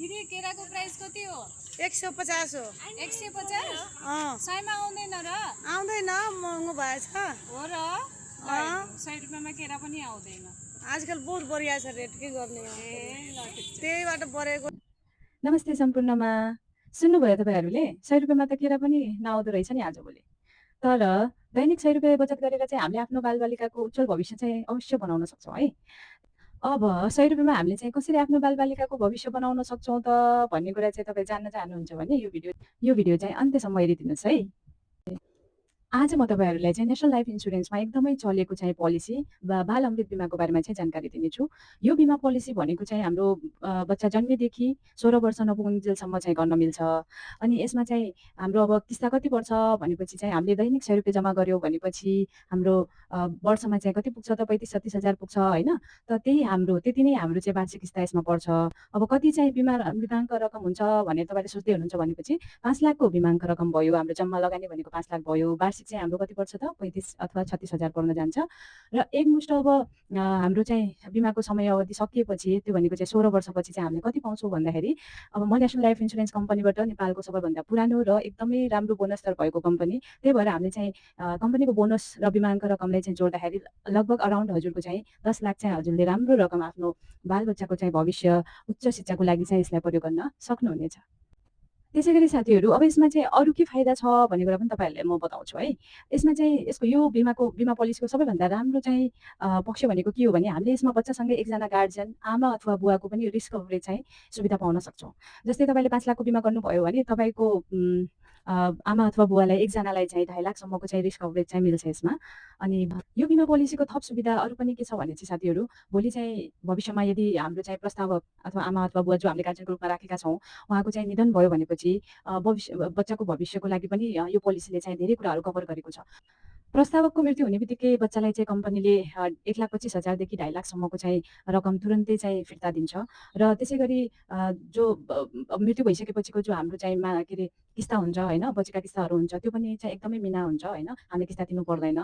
दिदी केराको प्राइस कति हो? 150 हो। 150? अँ 100 मा आउँदैन र? आउँदैन, महँगो भएछ। हो र? 100 रुपियाँमा केरा पनि आउँदैन। आजकल बहुत बढिया छ रेट, के गर्ने हो। ए ल ठिक छ। त्यहीबाट बढेको। नमस्ते सम्पूर्णमा। सुन्नुभयो तपाईँहरूले 100 रुपियाँमा त केरा पनि नआउँदो रहेछ नि आजभोलि। तर दैनिक 100 रुपियाँ बचत गरेर चाहिँ हामीले आफ्नो बालबालिकाको उज्जवल भविष्य चाहिँ अवश्य बनाउन सक्छौँ है। अब 100 रुपियाँमा हामीले चाहिँ कसरी आफ्नो बालबालिकाको भविष्य बनाउन सक्छौँ त भन्ने कुरा चाहिँ तपाईँ जान्न चाहनुहुन्छ भने यो भिडियो चाहिँ अन्त्यसम्म हेरिदिनुहोस् है। आज म तपाईँहरूलाई चाहिँ नेसनल लाइफ इन्सुरेन्समा एकदमै चलेको चाहिँ पोलिसी वा बाल अमृत बिमाको बारेमा चाहिँ जानकारी दिनेछु। यो बिमा पोलिसी भनेको चाहिँ हाम्रो बच्चा जन्मेदेखि 16 वर्ष नपुगुन्जेलसम्म चाहिँ गर्न मिल्छ। अनि यसमा चाहिँ हाम्रो अब किस्ता कति पर्छ भनेपछि चाहिँ हामीले दैनिक 100 रुपियाँ जम्मा गऱ्यौँ भनेपछि हाम्रो वर्षमा चाहिँ कति पुग्छ त 35-36 हजार पुग्छ होइन। त त्यति नै हाम्रो चाहिँ वार्षिक किस्ता यसमा पर्छ। अब कति चाहिँ बिमाको रकम हुन्छ भनेर तपाईँले सोच्दै हुनुहुन्छ भनेपछि 5 लाखको बिमाको रकम भयो, हाम्रो जम्मा लगानी भनेको 5 लाख भयो। वार्षिक चाहिँ हाम्रो कति पर्छ त 35 अथवा 36 हजार पर्न जान्छ। र एकमुष्ट अब हाम्रो चाहिँ बिमाको समय अवधि सकिएपछि त्यो भनेको चाहिँ 16 वर्षपछि चाहिँ हामीले कति पाउँछौँ भन्दाखेरि अब म नेसनल लाइफ इन्सुरेन्स कम्पनीबाट नेपालको सबैभन्दा पुरानो र एकदमै राम्रो बोनस दर भएको कम्पनी, त्यही भएर हामीले चाहिँ कम्पनीको बोनस र बिमाको रकमलाई चाहिँ जोड्दाखेरि लगभग अराउन्ड हजुरको चाहिँ 10 लाख चाहिँ हजुरले राम्रो रकम आफ्नो बालबच्चाको चाहिँ भविष्य उच्च शिक्षाको लागि चाहिँ यसलाई प्रयोग गर्न सक्नुहुनेछ। त्यसै गरी साथीहरू अब यसमा चाहिँ अरू के फाइदा छ भन्ने कुरा पनि तपाईँहरूलाई म बताउँछु है। यसमा चाहिँ यसको यो बिमा पोलिसीको सबैभन्दा राम्रो चाहिँ पक्ष भनेको के हो भने हामीले यसमा बच्चासँगै एकजना गार्जियन आमा अथवा बुवाको पनि रिस्क कभरेज चाहिँ सुविधा पाउन सक्छौँ। जस्तै तपाईँले 5 लाखको बिमा गर्नुभयो भने तपाईँको आमा अथवा बुवालाई एकजनालाई चाहिँ 2.5 लाखसम्मको चाहिँ रिस्क कभरेज चाहिँ मिल्छ यसमा। अनि यो बिमा पोलिसीको थप सुविधा अरू पनि के छ भने चाहिँ साथीहरू भोलि चाहिँ भविष्यमा यदि हाम्रो चाहिँ प्रस्तावक अथवा आमा अथवा बुवा जो हामीले गार्जियनको रूपमा राखेका छौँ उहाँको चाहिँ निधन भयो भनेपछि बच्चाको भविष्यको लागि पनि यो पोलिसीले चाहिँ धेरै कुराहरू कभर गरेको छ। प्रस्तावकको मृत्यु हुने बित्तिकै बच्चालाई चाहिँ कम्पनीले 1,25,000 देखि 2.5 लाखसम्मको चाहिँ रकम तुरन्तै चाहिँ फिर्ता दिन्छ। र त्यसै गरी जो मृत्यु भइसकेपछिको जो हाम्रो चाहिँ के अरे किस्ता हुन्छ होइन, बचेका किस्ताहरू हुन्छ त्यो पनि चाहिँ एकदमै मिना हुन्छ होइन, हामीले किस्ता तिर्नु पर्दैन।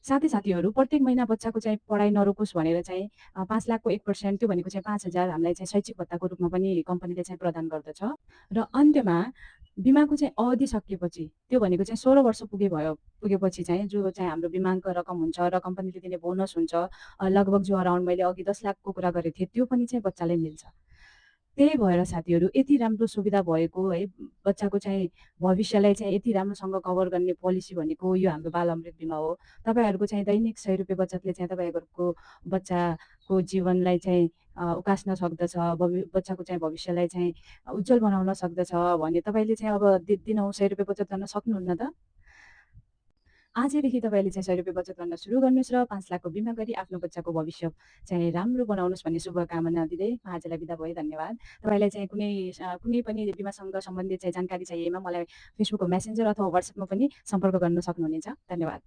साथै साथीहरू प्रत्येक महिना बच्चाको चाहिँ पढाइ नरोकोस् भनेर चाहिँ 5 लाखको 1% त्यो भनेको चाहिँ 5,000 हामीलाई चाहिँ शैक्षिक भत्ताको रूपमा पनि कम्पनीले चाहिँ प्रदान गर्दछ। र अन्त्यमा बिमाको चाहिँ अवधि सकिएपछि त्यो भनेको चाहिँ 16 वर्ष पुगेपछि चाहिँ जो चाहिँ हाम्रो बिमाको रकम हुन्छ र कम्पनीले दिने बोनस हुन्छ लगभग जो अराउन्ड मैले अघि 10 लाखको कुरा गरेको थिएँ त्यो पनि चाहिँ बच्चालाई मिल्छ। त्यही भएर साथीहरू यति राम्रो सुविधा भएको है बच्चाको चाहिँ भविष्यलाई चाहिँ यति राम्रोसँग कभर गर्ने पोलिसी भनेको यो हाम्रो बाल अमृत बिमा हो। तपाईँहरूको चाहिँ दैनिक 100 रुपियाँ बचतले चाहिँ तपाईँहरूको बच्चाको जीवनलाई चाहिँ उकास्न सक्दछ, बच्चाको चाहिँ भविष्यलाई चाहिँ उज्जवल बनाउन सक्दछ भने तपाईँले चाहिँ अब दिनहुँ 100 रुपियाँ बचत गर्न सक्नुहुन्न त? आजैदेखि तपाईँले चाहिँ 100 रुपियाँ बचत गर्न सुरु गर्नुहोस् र 5 लाखको बिमा गरी आफ्नो बच्चाको भविष्य चाहिँ राम्रो बनाउनुहोस् भन्ने शुभकामना दिँदै म आजलाई बिदा भएँ। धन्यवाद। तपाईँलाई चाहिँ कुनै पनि बिमासँग सम्बन्धित चाहिँ जानकारी चाहिएमा मलाई फेसबुकको मेसेन्जर अथवा वाट्सएपमा पनि सम्पर्क गर्न सक्नुहुनेछ। धन्यवाद।